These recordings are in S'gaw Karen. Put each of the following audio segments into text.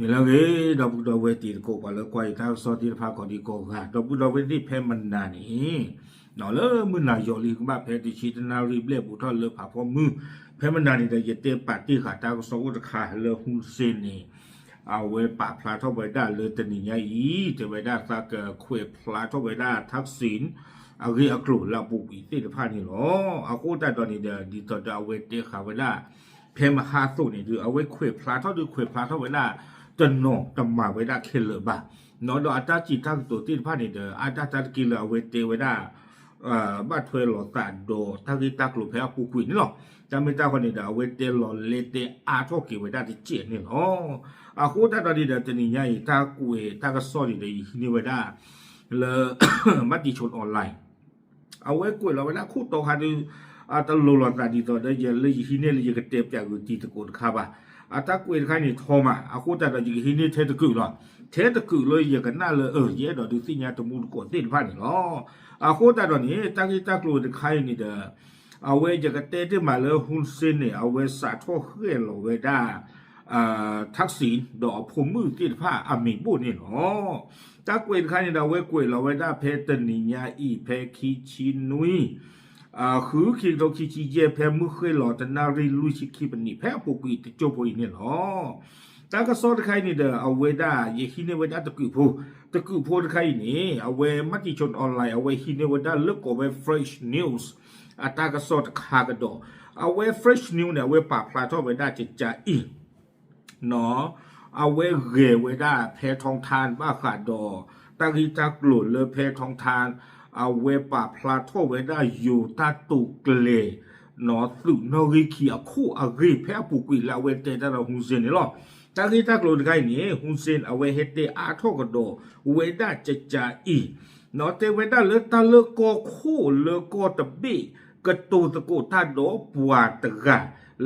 မ့ၢ်လၢဂ့ၤ ဒီပုၢ်ဒီဝဲၢ်တံၤသကိး ပှၤလၢကွၢ်ယတၢ်ကစီၣ်သ့ၣ်တဖၣ်ကိးဒံကိးဂၤ ဒီပုၢ်ဒီဝဲၢ်သ့ၣ်ဖဲမနၤန့ၣ် လၢမုၢ်နၤယီၤလံကဘၣ်ဖဲတဆံတနၣ်ရံၣ်ဘျဲၣ် ဘူးထီၣ်လၢဖးဖီမုၢ် ဖဲမနၤန့ၣ်ဒီး ယတဲပာ်တ့ၢ်ဃာ်တၢ်ကစီၣ်အိၣ်တခါလၢ Hun Sen န့ၣ် အဝဲပာ်ဖျါထီၣ်ဝဲဒၣ်လၢတနံၤညါအံၤ တဲဝဲဒၣ်သးကခွဲးဖျါထီၣ်ဝဲဒၣ် Thaksin အဂ့ၢ်အကျိၤလၢအပူၤကွံာ်သ့ၣ်တဖၣ်န့ၣ်လီၤ. အဃိသတးဒီးန့ၣ်ဒီး ဒ်သိးဒီးအဝဲတဲဃာ်ဝဲဒၣ် ဖဲမဟါအသိးန့ၣ်ဒီး အဝဲခွဲးဖျါထီၣ်ဒီးခွဲးဖျါထီၣ်ဝဲဒၣ် တနီၤတမၤဝဲဒၣ်ခဲလၢာ်ဘၣ်, ဒီးအတၢ်စံးတၢ်ကတိၤသ့ၣ်တဖၣ်န့ၣ်ဒီး အါဒၣ်တၢ်တက့ၢ်လၢအဝဲတဲဝဲဒၣ် ဘၣ်ထွဲလိာ်သးဒီးတၢ်ဂ့ၢ်တၢ်ကျိၤဖဲအပူၤကွံာ်န့ၣ်လီၤ. တၢ်မ့ၢ်တၢ်ဃီန့ၣ်ဒီး အဝဲတဲလီၤလဲတဲအါထီၣ်က့ၤဝဲဒၣ်တစဲးန့ၣ်လီၤ. အဃိသတးဒီးန့ၣ်ဒီး တနံၤညါအံၤ တၢ်ကွဲးတၢ်ကစီၣ်န့ၣ်ဒီး ယဟံးန့ၢ်ဝဲဒၣ် လၢ Matichon Online အဝဲကွဲးလီၤဝဲဒၣ်ခိၣ်တီခါဒီး တလိၤလိာ်သးဒ်သိးဒီး ယလၢယဟံးန့ၢ်လၢယကတဲပၠးကွံာ်တံၤသကိးတခါဘၣ်. အတၢ်ကွဲးတခါန့ၣ်ထီမး အဃိသတးဒီး ယကဟံးန့ၢ်ထဲတကုာ်လီၤ. ထဲတကုာ်လၢယကနၣ်လၢ ယအဲၣ်ဒိးဒုးသ့ၣ်ညါတမူတကိးသ့ၣ်တဖၣ်န့ၣ်လီၤ. အဃိသတးဒီးန့ၣ် တၢ်ဂ့ၢ်တၢ်ကျိၤတခါအံၤန့ၣ်ဒီး အဝဲယကတဲတ့ၢ်မးလၢ Hun Sen န့ၣ် အဝဲစးထီၣ်ဃဲၣ်လီၤဝဲဒၣ် Thaksin ဒီးအဖိမုၣ်သ့ၣ်တဖၣ်အမံၤဘိၣ်န့ၣ်လီၤ. တၢ်ကွဲးတခါန့ၣ်ဒီး အဝဲကွဲးလီၤဝဲဒၣ်ဖဲတနံၤညါအံၤ ဖဲခံဆံနွံ ဃု ခံကထိခံဆံယဲၢ် ဖဲမုၢ်ဃ့ၢ်လီၤတနၣ်ရံၣ်လွံၢ်ဆံခံပနံး ဖဲအပူၤကွံာ်တစိၢ်ဖိအံၤန့ၣ်လီၤ. တၢ်ကစီၣ်တခါအံၤန့ၣ်ဒီး အဝဲဒၣ်ယဟံးန့ၢ်ဝဲဒၣ်တကုာ်ဖိ, တကုာ်ဖိတခါအံၤန့ၣ် အဝဲ Matichon Online အဝဲဟံးန့ၢ်ဝဲဒၣ်လၢကိးဝဲ Fresh News အတၢ်ကစီၣ်တခါကဒီး အဝဲ Fresh News န့ၣ် အဝဲပာ်ဖျါထီၣ်ဝဲဒၣ်ကကအံၤ အဝဲဂဲၤဝဲဒၣ်ဖဲ Thong Tan ဘၣ်ဃးဒီး တၢ်ဂ့ၢ်တၢ်ကျိၤလၢဖဲ Thong Tan အဝဲပာ်ဖျါထီၣ်ဝဲဒၣ်ယိၤတၢ်တိာ်ကျဲၤ သုးနီၣ်ဂံၢ်ခံအခိၣ်အဂ့ၢ် ဖဲအပူၤကွံာ်လၢအဝဲတဲတၢ်ဒီး Hun Sen န့ၣ်လီၤ. တၢ်ဂ့ၢ်တၢ်ကျိၤတခါအံၤန့ၣ် Hun Sen အဝဲဟဲတဲအါထီၣ်ကဒီးဝဲဒၣ်ကကအံၤ တဲဝဲဒၣ်လၢတၢ်လၢကီၢ်ခိၣ်လၢကီၢ်တဘ့ၣ် ကတိၤသကိးတၢ်ဒီးပှၤတဂၤ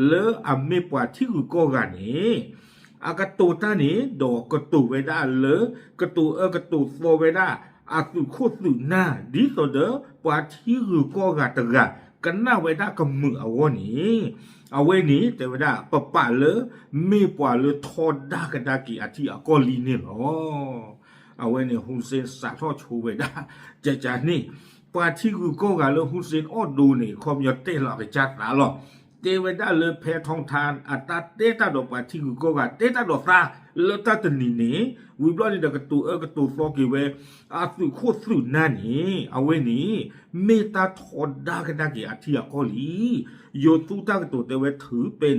လၢအမ့ၢ်ပှၤထံဂုၤကီၢ်ဂၤန့ၣ် အကတိၤတၢ်န့ၣ် ဒီးကတိၤဝဲဒၣ်လၢ ကတိၤအၢကတိၤသီဝဲဒၣ် အသုးခိၣ်သုးနၢ် ဒ်သိးဒီးပှၤထံဂုၤကီၢ်ဂၤတဂၤ ကနၣ်ဝဲဒၣ်ကမုာ်အဂီၢ်န့ၣ် အဝဲန့ၣ် တဲဝဲဒၣ် ပပာ်လၢ မ့ၢ်ပှၤလၢထီဒါကဒါက့ၤအထံအကီၢ်လံန့ၣ်လီၤ. အဝဲန့ၣ် Hun Sen စးထီၣ်ဆိဝဲဒၣ် ကကအံၤန့ၣ် ပှၤထံဂုၤကီၢ်ဂၤလၢ Hun Sen အီၣ်ဒိန့ၣ် ခီပညီတဲလီၤအကစၢ်သးလီၤ. တဲဝဲဒၣ်လၢဖဲ Thong Tan အတၢ်တဲတၢ်ဒီးပှၤထံဂုၤကီၢ်ဂၤ တဲတၢ်ဒီးသးလၢတၢ်တနံၤန့ၣ် ဝံၤဘျီန့ၣ်ဒီးကတိၤအၢကတိၤသီက့ၤဝဲ အသုးခိၣ်သုးနၢ်န့ၣ် အဝဲန့ၣ် မ့ၢ်တၢ်ထီဒါကဒါက့ၤအထံအကီၢ်လံ. ယိၤသူတၢ်ကတိၤတဲဝဲ ถือเป็น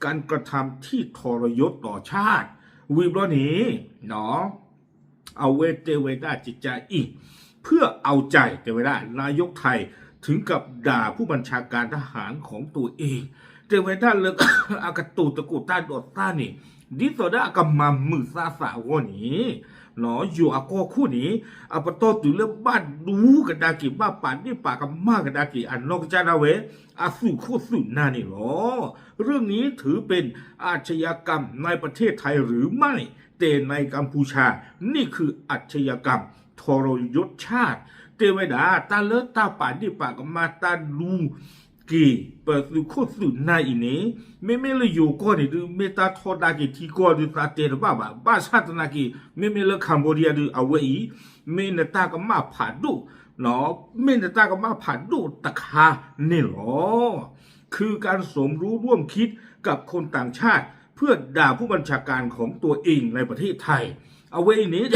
การกระทำที่ทรยศต่อชาติ ဝံၤဘျီန့ၣ် အဝဲတဲဝဲဒၣ်ကကအံၤ เพื่อเอาใจ တဲဝဲဒၣ် นายกไทย ถึงกับด่าผู้บัญชาการทหารของตัวเอง တဲဝဲဒၣ်လၢ အကတိၤသကိးတၢ်ဒီးသးန့ၣ် ဒ်သိးဒီးအကမၤမုာ်သးသးအဂီၢ်န့ၣ် ယိၤအကီၢ်ခိၣ်န့ၣ် အပတီၢ်တုၤလၢဘၣ်ဒူကဒါက့ၤ ဘၣ်ပာ်ဒ့ၣ်ပာ်ကမၣ်ကဒါက့ၤ အနီၢ်ကစၢ်ဒၣ်ဝဲ အသုးခိၣ်သုးနၢ်န့ၣ်လီၤ. เรื่องนี้ถือเป็นอาชญากรรมในประเทศไทยหรือไม่ แต่ในกัมพูชา นี่คืออาชญากรรมทรยศชาติ တဲဝဲဒၣ် တၢ်လၢတၢ်ပာ်ဒ့ၣ်ပာ်ကမၣ်တၢ်ဒူ က့ၤပသုးခိၣ်သုးနၢ်အံၤန့ၣ် မ့မ့ၢ်လၢယိၤကီၢ်န့ၣ်ဒုး မ့ၢ်တၢ်ထီဒါက့ၤထံကီၢ်ဒုး သးတဲတဘၣ်ဘၣ်. ဘၣ်ဆၣ်သနာ်က့ မ့မ့ၢ်လၢ Cambodia ဒုး အဝဲအံၤ မ့ၢ်နတၢ်ကမၣ်ဖးဒိၣ် မ့ၢ်နတၢ်ကမၣ်ဖးဒိၣ်တခါန့ၣ်လီၤ. คือการสมรู้ร่วมคิดกับคนต่างชาติเพื่อด่าผู้บัญชาการของตัวเองในประเทศไทย အဝဲအံၤန့ၣ်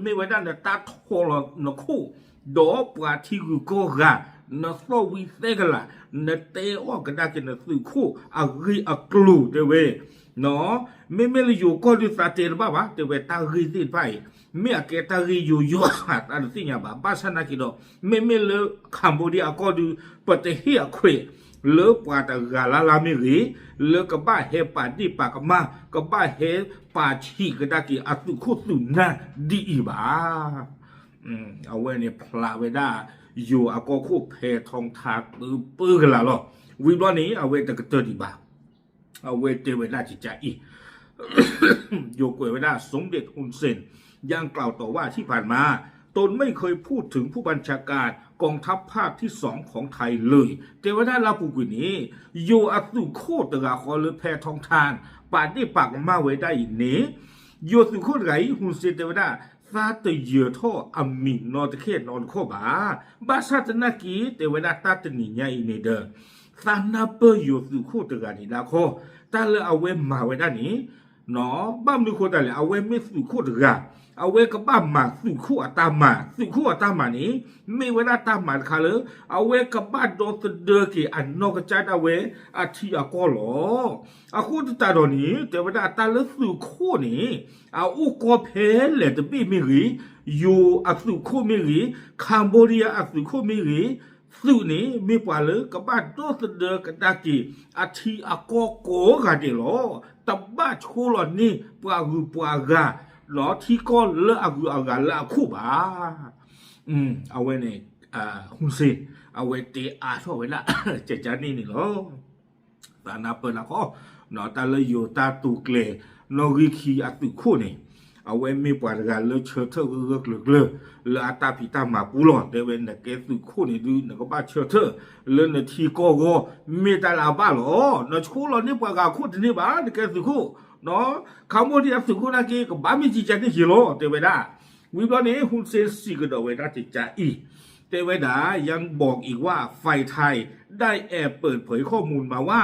မ့ၢ်ဝဲဒၣ်နတၢ်ထီၣ်လီၤနခိၣ် ဒီးပှၤထံဂုၤကီၢ်ဂၤ နသီၣ်ဝံသဲကလး နတဲအီၣ်ကဒါက့ၤနသုးခိၣ်အဂ့ၢ်အကျိၤတဲဝဲ မ့မ့ၢ်လၢယိၤကီၢ်ဒုးသးတဲတဘၣ်ဘၣ် တဲဝဲတၢ်ဂ့ၢ်သ့ၣ်တဖၣ်အံၤ မ့ၢ်အကဲတၢ်ဂ့ၢ်ယိယိ သးတသ့ၣ်ညါဘၣ်. ဘၣ်ဆၣ်သနာ်က့ဒီး မ့မ့ၢ်လၢ Cambodia အကီၢ်ဒုး ပတဟ့ၣ်အခွဲး လၢပှၤတဂၤလၢ်လၢ်မ့ၢ်ဂ့ၤ လၢကဘၣ်ဟဲပာ်ဒ့ၣ်ပာ်ကမၣ် ကဘၣ်ဟဲပာ်ဆံးကဒါက့ၤအသုးခိၣ်သုးနၢ်ဒ်အံၤဘၣ်. အဝဲန့ၣ်ဖျါဝဲဒၣ် ယိၤအကီၢ်ခိၣ်ဖဲ Thong Tan ပၢပၢကလးလီၤ. ဝံၤဘျီန့ၣ် အဝဲတကတၢၢ်ဒံးဘၣ် အဝဲတဲဝဲဒၣ်ကကအံၤ ယိၤကွဲးဝဲဒၣ် สมเด็จฮุนเซน ยังกล่าวต่อว่าที่ผ่านมา ตนไม่เคยพูดถึงผู้บัญชาการ กองทัพภาคที่สองของไทยเลย တဲဝဲဒၣ်လၢအပူၤကွံာ်န့ၣ် ယိၤအသုးခိၣ်တဂၤဃီလၢဖဲထီထၣ် ပာ်ဒ့ၣ်ပာ်ကမၣ်ဝဲဒၣ်အံၤန့ၣ် ယိၤသုးခိၣ်တဂၤအံၤ ဟူစ့တဲဝဲဒၣ် သးတယၢၤထီၣ်အမံၤနီတခဲနီတခီၣ်ဘၣ်. ဘၣ်ဆၣ်သနာ်က့ တဲဝဲဒၣ်တၢ်တနံၤညါအံၤန့ၣ်ဒီး သးနၢ်ပၢၢ်ယိၤသုးခိၣ်တဂၤန့ၣ်ဒၣ်ခီ တၢ်လၢအဝဲမၤဝဲဒၣ်န့ၣ် ဘၣ်မနုၤဃိတၢ်လဲၣ် အဝဲမ့ၢ်သုးခိၣ်တဂၤ အဝဲကဘၣ်မၤသုးခိၣ်အတၢ်မၤ သုးခိၣ်အတၢ်မၤန့ၣ် မ့ၢ်ဝဲဒၣ်တၢ်မၤတခါလၢ အဝဲကဘၣ်ဒီသဒၢက့ၤအနီၢ်ကစၢ်ဒၣ်ဝဲအထံအကီၢ်လီၤ. အဃိသတးဒီးန့ၣ် တဲဝဲဒၣ်တၢ်လၢသုးခိၣ်န့ၣ် အအိၣ်ကီဖဲလဲၣ်တဘ့ၣ်မ့ၢ်ဂ့ၤ, ယိၤအသုးခိၣ်မ့ၢ်ဂ့ၤ, Cambodia အသုးခိၣ်မ့ၢ်ဂ့ၤ, သုးန့ၣ်မ့ၢ်ပှၤလၢကဘၣ်ဒီသဒၢကဒါက့ၤ အထံအကီၢ်ကိးဂၤဒဲးလီၤ. တဘၣ်ဆိလီၤန့ၢ်ပှၤဂုၤပှၤဂၤ ဒီးထံကီၢ်လၢအဂုၤအဂၤလၢအခိၣ်ဘၣ်. အဝဲန့ၣ် ဟူစ့ အဝဲတဲအါထီၣ်ဝဲဒၣ် ကကန့ၣ်န့ၣ်လီၤ. သးနၢ်ပၢၢ်လၢခီ တၢ်လၢယိၤတၢ်တိာ်ကျဲၤ နီၣ်ဂံၢ်ခံအသုးခိၣ်န့ၣ် အဝဲမ့ၢ်ပှၤတဂၤလၢဆၢထၢၣ်ဂၢၢ်ဂၢၢ်ကျၢၤကျၢၤ လၢအတၢ်ဖံးတၢ်မၤပူၤလီၤ. တဲဝဲနကဲသုးခိၣ်န့ၣ်ဒုး နကဘၣ်ဆၢထၢၣ်လၢနထံကီၢ်ဂီၢ် မ့ၢ်တၢ်လၢအဘၣ်လီၤ. နဆိလီၤန့ၢ်ပှၤဂၤခိၣ်တန့ၢ်ဘၣ် နကဲသုးခိၣ် Cambodia သုးခိၣ်နာ်က့ ကဘၣ်မ့ၢ်ကကန့ၣ်က့ၤလီၤ တဲဝဲဒၣ်. ဝံၤဘျီန့ၣ် ဟူစ့စံးကဒီးဝဲဒၣ်ကကအံၤ တဲဝဲဒၣ် ยังบอกอีกว่าฝ่ายไทยได้แอบเปิดเผยข้อมูลมาว่า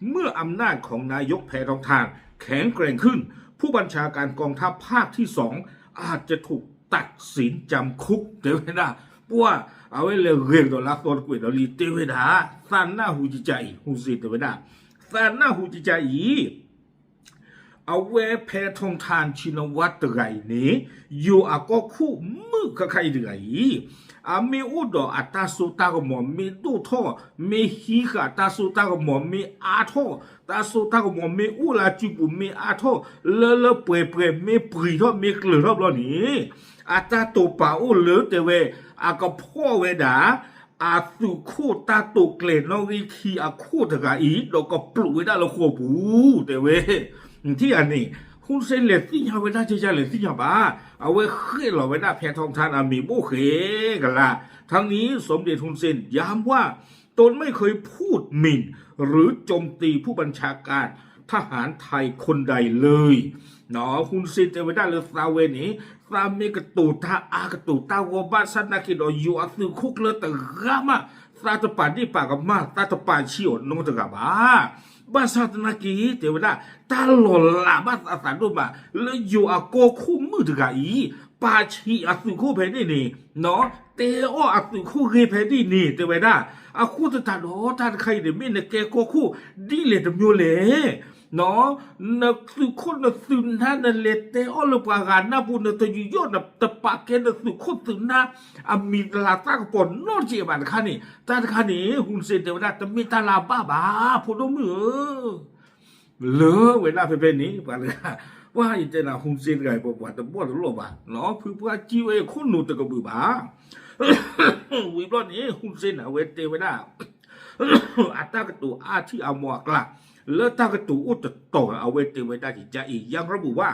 เมื่ออำนาจของนายกแพทองธารแข็งแกร่งขึ้น ผู้บัญชาการกองทัพภาคที่สองอาจจะถูกตัดสินจำคุก တဲဝဲဒၣ် ပှၤ အဝဲလဲၤဂဲၤကဒီးလၢအသီတကွဲးဒီးလံ တဲဝဲဒၣ် သးနၢ်ဟူကကအံၤ ဟူစ့တဲဝဲဒၣ် သးနၢ်ဟူကကအံၤ အဝဲဖဲထီထၣ် ဆံနဝါတဂၤအံၤန့ၣ် ယိၤအကီၢ်ခိၣ်မုၣ်ခါခါအံၤတဂၤအံၤ အမ့ၢ်အိၣ်ဒီးအတၢ်စိတၢ်ကမီၤမ့ၢ်ဒိၣ်ထီၣ် မ့ၢ်ဟံးဃာ်တၢ်စိတၢ်ကမီၤမ့ၢ်အါထီၣ် တၢ်စိတၢ်ကမီၤမ့ၢ်အိၣ်လၢအစုပူၤမ့ၢ်အါထီၣ် လၢလၢပှဲၤပှဲၤမ့ၢ်ပှံၤထီၣ်မ့ၢ်ကျၢၤထီၣ်ဘျီန့ၣ် အတၢ်တိာ်ပာ်အိၣ်လၢတဲဝဲ အကဖီၣ်ဝဲဒၣ် အသုးခိၣ်တၢ်တိာ်ကျဲၤနီၣ်ဂံၢ်ခံအခိၣ်တဂၤအံၤ ဒီးကပျိးဝဲဒၣ်လၢဃိာ်ပူၤ တဲဝဲ ထံၣ်ဧါန့ၣ် ဟူစ့လဲၤသ့ၣ်ညါဝဲဒၣ်ကကလဲၤသ့ၣ်ညါဘၣ် အဝဲဃ့ၣ်လီၤဝဲဒၣ်ဖဲထီထၣ်အမံၤဘိၣ်ဃဲကလါ ทั้งนี้สมเด็จฮุนเซนย้ำว่าตนไม่เคยพูดหมิ่นหรือโจมตีผู้บัญชาการทหารไทยคนใดเลย ဟူစ့တဲဝဲဒၣ်လၢသးဝဲန့ၣ် သးမ့ၢ်ကတိၤတၢ်အါကတိၤတၢ်ဂီၢ်ဘၣ်ဆၣ်သနာ်က့ဒီး ယိၤအသုးခိၣ်ကျၢၢ်တဂၤမး သးတပာ်ဒ့ၣ်ပာ်ကမၣ် သးတပာ်ဆံးအီၤနီတဂၤဘၣ်. ဘၣ်ဆၣ်သနာ်က့ တဲဝဲဒၣ် တၢ်လီၤလးဘၣ်အသးဒိၣ်မး လၢယိၤအကီၢ်ခိၣ်မုၣ်တဂၤအံၤ ပာ်ဆံးအသုးခိၣ်ဖဲန့ၣ်န့ၣ် တဲအီၣ်အသုးခိၣ်ဂ့ၢ်ဖဲန့ၣ်န့ၣ် တဲဝဲဒၣ် အဃိသတးဒီးတၢ်တခါအံၤန့ၣ် မ့ၢ်နကဲကီၢ်ခိၣ်ဒ်လဲၣ်တမျိုးလဲၣ် နသုးခိၣ်နသုးနါ နလဲၤတဲအီၣ်လၢပှၤဂၤနၢ်ပူၤ နတယူးယီၣ် နတပာ်ကဲနသုးခိၣ်သုးနါ အမံၤတလၤသၣ်ကပီၤနီတစဲးဘၣ်တခါန့ၣ် တၢ်တခါန့ၣ် ဟူစ့တဲဝဲဒၣ် တမ့ၢ်တၢ်လၢအဘၣ်ဘၣ် ဖိဒိၣ်မုၣ်ဧၢ လၢဝဲဒၣ်ဖဲဖဲန့ၣ် ပှၤတဂၤ ပှၤယတဲနၤ ဟူစ့တဂၤအံၤ ပပှၤတဘီၣ်တလီၢ်ဘၣ် ဖုပှၢ်ကံဝဲအခိၣ်နူာ်တကဘုးဘၣ် ဝံၤဘျီန့ၣ် ဟူစ့န့ၣ် အဝဲတဲဝဲဒၣ် အတၢ်ကတိၤအါထံၣ်အါမီအကျါ လၢတၢ်ကတိၤအိၣ်တတီၤ အဝဲတဲဝဲဒၣ်ကကအံၤ ยังระบุว่า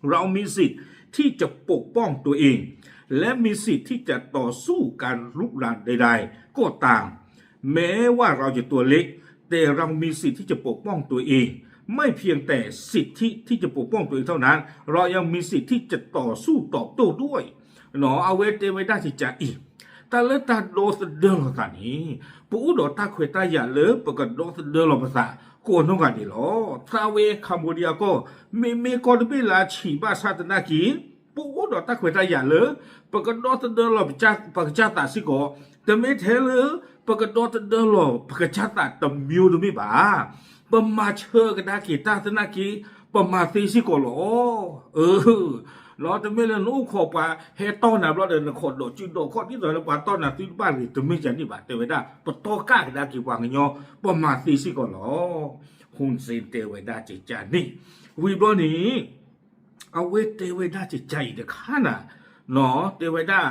เรามีสิทธิ์ที่จะปกป้องตัวเอง และมีสิทธิ์ที่จะต่อสู้การรุกรานใดๆก็ตาม แม้ว่าเราจะตัวเล็ก แต่เรามีสิทธิ์ที่จะปกป้องตัวเอง ไม่เพียงแต่สิทธิที่จะปกป้องตัวเองเท่านั้น เรายังมีสิทธิ์ที่จะต่อสู้ตอบโต้ด้วย အဝဲတဲဝဲဒၣ်ကကအံၤ တၢ်လၢတၢ်ဒီသဒၢလီၤသးန့ၣ် ပအိၣ်ဒီးတၢ်ခွဲးတၢ်ယာ်လၢပကဒီသဒၢလီၤပသးကိးနီၢ်ဂၤဒဲးလီၤ. သးဝဲ Cambodia ကီၢ် မ့မ့ၢ်ကီၢ်တဘ့ၣ်လၢအဆံးဘၣ်ဆၣ်သနာ်က့ ပအိၣ်ဒီးတၢ်ခွဲးတၢ်ယာ်လၢ ပကဒီသဒၢလီၤပကစၢ်သးစ့ၢ်ကီး တမ့ၢ်ထဲလၢ ပကဒီသဒၢလီၤပကစၢ်သးတမျိုးတမ့ၢ်ဘၣ် ပမၤဆၢကဒါက့ၤတၢ်သနာ်က့ ပမၤသ့စ့ၢ်ကီးလီၤ. အၢ တမ့ၢ်လၢနအိၣ်ခိးပှၤဟဲတီၢ်နၤဘျီဒီး နခိးဒီးစုဒီးခီၣ်ဒ်သိးလၢပှၤတီၢ်နၤသုတဘၣ်ဂ့ၤ တမ့ၢ်ကန့ၣ်ဘၣ် တဲဝဲဒၣ် ပတီၢ်ကၢ်ကဒါက့ၤပှၤကညီ ပမၤသ့စ့ၢ်ကီးလီၤ. ဟူစ့တဲဝဲဒၣ်ကကန့ၣ် ဝံၤဘျီန့ၣ် အဝဲတဲဝဲဒၣ်ကကအံၤတခါနၤ တဲဝဲဒၣ်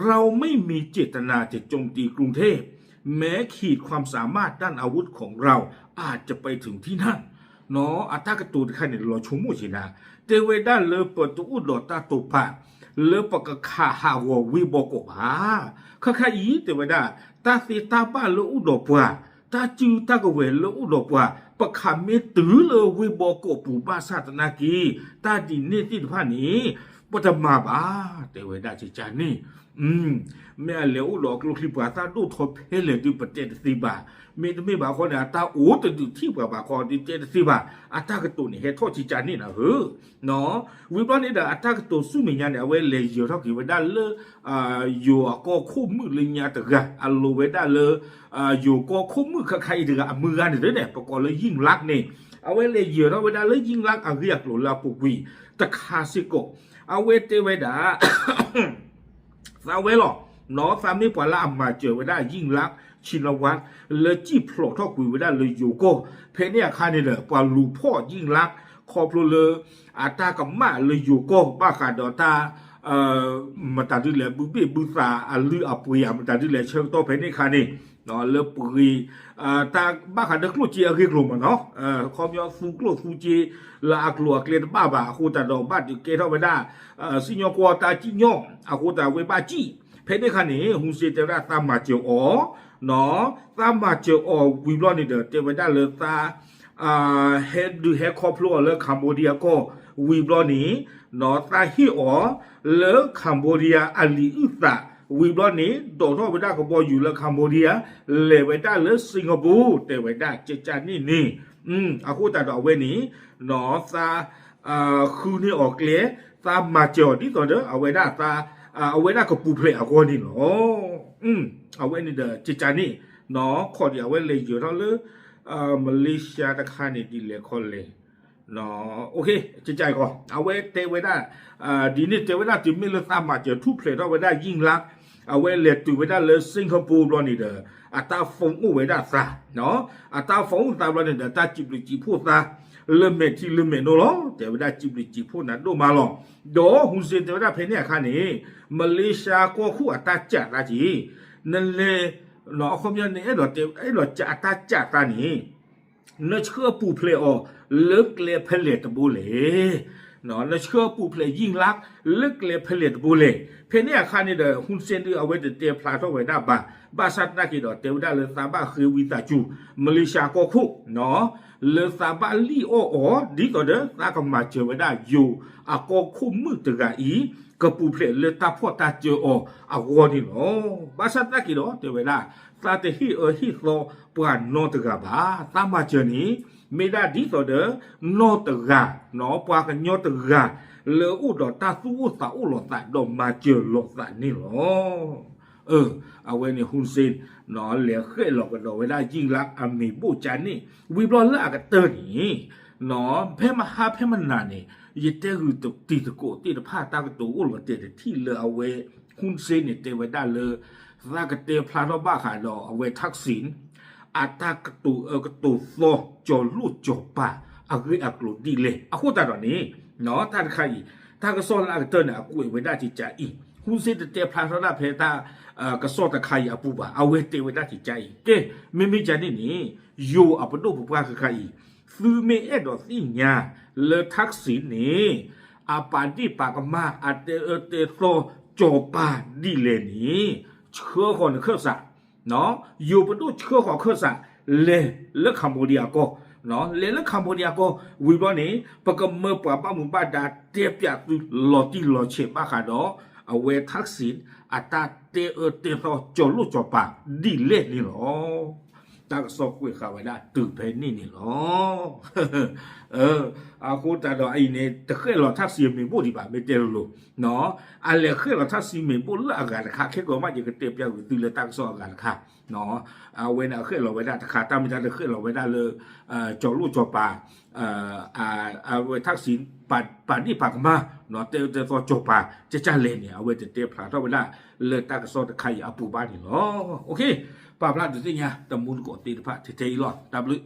เราไม่มีเจตนาจะโจมตีกรุงเทพ แม้ขีดความสามารถด้านอาวุธของเราอาจจะไปถึงที่นั่น အတၢ်ကတိၤတခါန့ၣ် လီၤဆိကမိၣ်က့ၤနၤ တဲဝဲဒၣ်လၢပတအိၣ်ဒီးတၢ်တိာ်ပာ် လၢပကခးဟးဂီၤဝ့ၢ်ဘီကီးဘၣ်. ခါခါအံၤတဲဝဲဒၣ် တၢ်သ့တၢ်ဘၣ်လၢအိၣ်ဒီးပှၤ, တၢ်စုတၢ်ကဝဲၤလၢအိၣ်ဒီးပှၤ, ပခးမ့ၢ်တုၤလၢဝ့ၢ်ဘီကီးပူၤဘၣ်ဆၣ်သနာ်က့ တၢ်ဒ်န့ၣ်သ့ၣ်တဖၣ်န့ၣ် ပတမၤဘၣ် တဲဝဲဒၣ်ကကန့ၣ် မ့ၢ်အလဲၤအိၣ်ဒီးအကျိချံပှၤသၣ်ဒိၣ်ထီဖဲလဲၣ်ဒုးပတဲတသ့ဘၣ်. မ့တမ့ၢ်ဘၣ်ဃီန့ၣ် အတၢ်အိၣ်တဒုးထံၣ်ပှၤဘၣ်ခီဒုးတဲတသ့ဘၣ်. အတၢ်ကတိၤန့ၣ်ဟဲထီၣ်ကကန့ၣ်နၤဧၢ. ဝံၤဘျီန့ၣ်ဒီး အတၢ်ကတိၤဆူမဲာ်ညါန့ၣ် အဝဲလဲၤယၢၤထီၣ်က့ၤဝဲဒၣ်လၢ ယိၤအကီၢ်ခိၣ်မုၣ်လၢညါတဂၤ အလိၤဝဲဒၣ်လၢ ယိၤကီၢ်ခိၣ်မုၣ်ခါခါအံၤတဂၤအမုၢ်ဂၤန့ၣ်သ့န့ၣ် ပကိးလၢယံၣ်လၢၢ်န့ၣ် အဝဲလဲၤယၢၤထီၣ်ဝဲဒၣ်လၢယံၣ်လၢၢ်အဂ့ၢ်အကျိၤလၢအပူၤကွံာ်တခါစ့ၢ်ကီး အဝဲတဲဝဲဒၣ် သးဝဲလီၤ. သးမ့ၢ်ပှၤလၢအမၤစၢၤဝဲဒၣ်ယံၣ်လၢၢ် ဆံနဝါ လၢစံၣ်ဖျိးထီၣ်ကွံာ်ဝဲဒၣ်လၢယိၤကီၢ် ဖဲန့ၣ်အခါန့ၣ်ဒီး ပှၤလူၤဖီၣ်ယံၣ်လၢၢ် ခီဖျိလၢ အတၢ်ကမၣ်လၢယိၤကီၢ် ဘၣ်ဃးဒီးတၢ် မတၤဒ်လဲၣ် ဘုဘ့ၣ်ဘုသးအလုၢ်အပှ့ၤဧါ မတၤဒ်လဲၣ် ဆၢကတီၢ်ဖဲန့ၣ်အခါန့ၣ် လၢပဂ့ၤ တၢ်ဘၣ်ဃးဒီးကျိၣ်စ့အဂ့ၢ်ကျိၤမးနီၤ ခီပညီသူကျိၣ်သူစ့ လၢအကျိၤအကျဲတဘၣ်ဘၣ် အဃိသတးဒီးဘၣ်ဒုးကဲထီၣ်ဝဲဒၣ် စံၣ်ညီၣ်ကွီၢ်တၢ်စံၣ်ညီၣ် အဃိသတးဝဲဘၣ်စံၣ် ဖဲန့ၣ်အခါန့ၣ် ဟူစ့တဲဝဲဒၣ်သးမၤစၢၤအီၤ သးမၤစၢၤအီၤဝံၤဘျီန့ၣ်ဒီး တဲဝဲဒၣ်လၢသး ဟဲဒုးဟဲခီဖျိအီၤလၢ Cambodia ကီၢ် ဝံၤဘျီန့ၣ် သးဟ့ၣ်အီၤလၢ Cambodia အလံာ်အုၣ်သး ဝံၤဘျီန့ၣ် ဒိးထီၣ်ဝဲဒၣ်ကဘီယူၤလၢ Cambodia လဲၤဝဲဒၣ်လၢ Singapore တဲဝဲဒၣ်ကကန့ၣ်န့ၣ် အဃိသတးဒီးအဝဲန့ၣ် သး ဃုန့ၢ်အီၤကျဲ သးမၤစၢၤအီၤဒ်သိးဒီး အဝဲဒၣ်သး အဝဲဒၣ်ကပူၤဖျဲးအဂီၢ်န့ၣ်လီၤ. အဝဲန့ၣ်ဒီးကကန့ၣ် ခီၣ်ဒံးအဝဲလဲၤယၢၤထီၣ်လၢ မလ့ၡါတခါန့ၣ်ဒ်လဲၣ်ခီလဲၣ် ကကအံၤကီး အဝဲတဲဝဲဒၣ် ဒ်န့ၣ်တဲဝဲဒၣ်တုၤမ့ၢ်လၢသးမၤစၢၤထူၣ်ဖျဲးထီၣ်ဝဲဒၣ်ယံၣ်လၢၢ် အဝဲလဲၤတုၤဝဲဒၣ်လၢ Singapore ဘျီန့ၣ်ဒီး အတၢ် phone အိၣ်ဝဲဒၣ်သး အတၢ် phone အိၣ်သးဘျီန့ၣ်ဒီး တၢ်စံးဘျုးစံးဖှိၣ်သး လၢမဲာ်ထံလၢမဲာ်နိလီၤ တဲဝဲဒၣ်စံးဘျုးစံးဖှိၣ်နၤဒိၣ်မးလီၤ. ဒီး ဟူစ့ တဲဝဲဒၣ်ဖဲန့ၣ်အခါန့ၣ် မလ့ၡါကီၢ်ခိၣ်အတၢ်ကးသးက့ၤ နလဲၤ အခီပညီနအဲၣ်ဒိးတဲ အဲၣ်ဒိးကးအတၢ်ကးသးန့ၣ် နဆှၢပူၤဖျဲးအီၤလၢကျဲဖဲလဲၣ်တဘိလဲၣ်. နဆှၢပူၤဖျဲးယံၣ်လၢၢ် လၢကျဲဖဲလဲၣ်တဘိလဲၣ်. ဖဲန့ၣ်အခါန့ၣ်ဒီး ဟူစ့ ဒုးအဝဲတတဲဖျါထီၣ်ဝဲဒၣ်ဘၣ်. ဘၣ်ဆၣ်သနာ်က့ဒီး တဲဝဲဒၣ်လၢသးဘၣ်ဃ့ဝံသးစူၤ မလ့ၡါကီၢ်ခိၣ် လၢသးဘၣ်လံၣ်အီၣ်အီၤ ဒ်သိးဒီးသးကမၤစၢၤဝဲဒၣ်ယိၤအကီၢ်ခိၣ်မုၣ်တဂၤအံၤ ကပူၤဖျဲးလၢတၢ်ဖီၣ်တၢ်စၢအီၤအဂီၢ်န့ၣ်လီၤ. ဘၣ်ဆၣ်သနာ်က့ဒီး တဲဝဲဒၣ် သးတဟ့ၣ်အၢဟ့ၣ်သီပှၤနီတဂၤဘၣ်. သးမၤစၢၤန့ၣ် မ့ၢ်ဒၣ်ဒ်သိးဒီး နီၢ်တဂၤ ပှၤကညီတဂၤ လၢအိၣ်ဒီးတၢ်သူၣ်အိၣ်သးအိၣ်လိာ်သးဒီးမၤစၢၤလိာ်သးန့ၣ်လီၤ. အဝဲန့ၣ် ဟူစ့ လဲၤဃဲးလီၤကဒီးဝဲဒၣ်ယံၣ်လၢၢ်အမ့ၢ်ဘိၣ်ကၠါန့ၣ် ဝံၤဘျီလၢအကတၢၢ်န့ၣ် ဖဲမဟါဖဲမနၤန့ၣ် ယတဲဂုာ်တံၤသကိးသ့ၣ်တဖၣ်တၢ်ကတိၤအိၣ်လီၤတဲာ်တထံၣ်လၢအဝဲ ဟူစ့န့ၣ် တဲဝဲဒၣ်လၢ သးကတဲဖျါထီၣ်ဘၣ်ဃးဒီးအဝဲ Thaksin အတၢ်ကတိၤအၢကတိၤသီ ကၠီၤလိၣ်ကၠီၤပၤ အဂ့ၢ်အကျိၤဒ်လဲၣ်. အဃိသတးဒီးန့ၣ် တၢ်တခါအံၤ တၢ်ကစီၣ်လၢအကတၢၢ်န့ၣ် အကွဲးဝဲဒၣ်ကကးအံၤ ဟူစ့တတဲဖျါထီၣ်ဒၣ်ဖဲတၢ် ကစီၣ်တခါအံၤအပူၤဘၣ်. အဝဲတဲဝဲဒၣ်ကကးအံၤ ကဲ မ့မ့ၢ်ကန့ၣ်န့ၣ် ယိၤအပဒိၣ်ပပှၢ်ခါခါအံၤ သုမ့ၢ်အဲၣ်ဒိးသ့ၣ်ညါလၢ Thaksin န့ၣ် အပာ်ဒ့ၣ်ပာ်ကမၣ် အတဲအၢတဲသီ ကၠီၤပၤဒ်လဲၣ်န့ၣ် ဆှၢဃီၤနခၢၣ်စး ယိၤပဒိၣ်ဆှၢဃီၤခၢၣ်စး လဲၤလၢ Cambodia ကီၢ် လဲၤလၢ Cambodia ကီၢ် ဝံၤဘျီန့ၣ် ပကမၢပှၤဘၣ်မူဘၣ်ဒါတဲပၠးသုလီၤတံၢ်လီၤဆဲးဘၣ်ဃးဒီး အဝဲ Thaksin အတၢ်တဲအၢတဲသီ ကၠီၤလိၣ်ကၠီၤပၤဒ်လဲၣ်န့ၣ်လီၤ. တၢ်ကစီၣ်ကွဲးဃာ်ဝဲဒၣ်တုၤဖဲန့ၣ်န့ၣ်လီၤ. အဃိသတးဒီးအံၤန့ၣ် တဃဲးလီၤ Thaksin မ့ၢ်ဘိၣ်ဒံးဘၣ် မ့ၢ်တဲလိၤလိၤ အလဲၤဃဲးလီၤ Thaksin မ့ၢ်ဘိၣ်လၢအဂၤတခါ ခဲကီးမး ယကတဲပၠးဂ့ၤသုလၢတၢ်ကစီၣ်အဂၤတခါ အဝဲန့ၣ်အဃဲးလီၤဝဲဒၣ်တခါ တၢ်မ့ၢ်တၢ်တဃဲးလီၤဝဲဒၣ်လၢ ကၠီၤလိၣ်ကၠီၤပၤ အဝဲ Thaksin ပာ်ဒ့ၣ်ပာ်ကမၣ် တဲအၢတဲသီကၠီၤပၤ ကကလဲၣ်န့ၣ် အဝဲတတဲဖျါထီၣ်ဝဲဒၣ်လၢတၢ်ကစီၣ်တခါအံၤအပူၤဘၣ်န့ၣ်လီၤ. ပာ်ဖျါဒုးသ့ၣ်ညါ တမူတကိးသ့ၣ်တဖၣ် ထဲထဲအံၤလီၤ. တၢ်ဘျုး